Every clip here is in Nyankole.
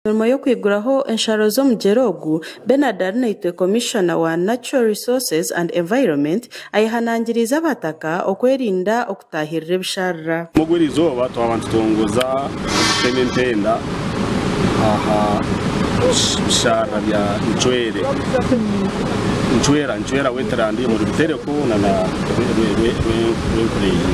Emirimo y'okwiguraho ensharo z'omugyera ogu, Bernard Arinaitwe Komishona wa Natural Resources and Environment ayehanangiriize abataka okwerinda okutaahirira ebisharara. Omu eriizooba twaba nitutongoza okutema empenda aha bisharara bya Ncwere, Ncwera, Ncwera Wetland omuri Butereko na Rwenkureyi.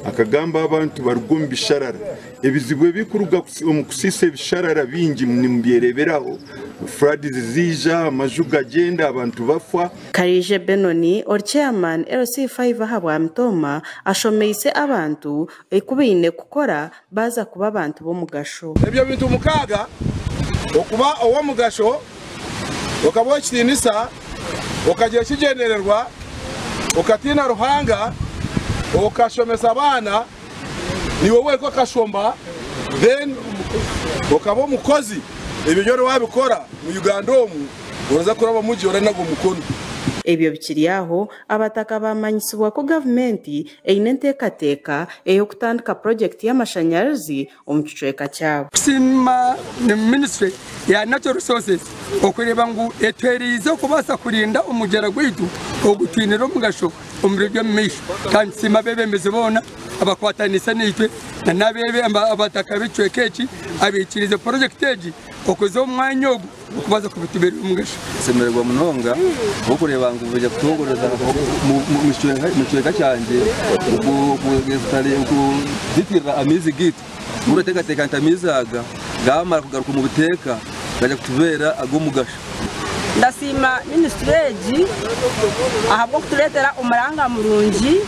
Akagamba abantu baruga omu bisharara. Ebizibu ebirikuruga omu kusiisa ebisharara bingi nimubyereeberaho, floods ziija, amaju gagyenda, abantu bafa. Kariije Benoni ori Chairman LC5 ahabwa Mitooma ashomeise abantu oku baine kukora baaza kuba abantu b'omugasho. Ebyo bintu mukaaga, okuba ow'omugasho, okaba ow'ekitiinisa, okagira ekigyendererwa, okatiina Ruhanga, okashomesa abaana, niiwe wenka okashoma then okaba omukozi, ebyo byona wabikora mu Uganda omu oraza kurabamu gye oranaga omukono. Ebyo bikiri aho, abataka baamanyisibwa ku gavumenti eine enteekateeka ey'okutandika purogyekiti y'amashanyarazi omu kicweka kyabo. Kusiima minisiture ya Natural Resources okureeba ngu etuheereize okubaasa kurinda omugyera gwaitu ogutwinire omugasho omu biro by'omu maisho kandi nitusiima abeebembezi boona abakwataniise naitwe n'abataka b'ekicweka eki abaikiriize purojekiti egi okuza omu mwanya ogu okubaasa kubitubeera omugasho. Nsemererwa munonga ahabw'okureeba ngu baija kutongoreza omu kicweka kyangye okuzitirira amaizi gaitu. Orateekateeka nti amaizi aga gaamara kugaruka omu buteeka gaija kutubeera ag'omugasho. Ndasiima minisiture egi ahabw'okutureetera omuranga murungi,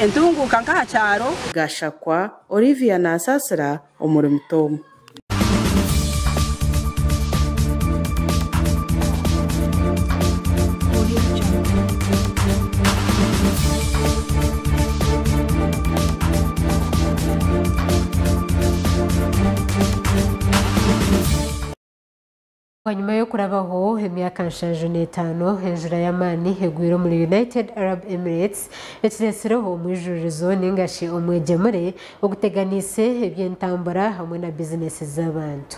entunguuka nk'aha kyaro. Gashakwa Olivia Nansasira omuri Mitooma. Bwanyima y'okurabaho emyaka 75 enjura y'amaani egwire omuri United Arab Emirates ekiretsireho omwijuririzo ningashi omwegyemure oguteganiise eby'entambura hamwe na bizinesi z'abantu.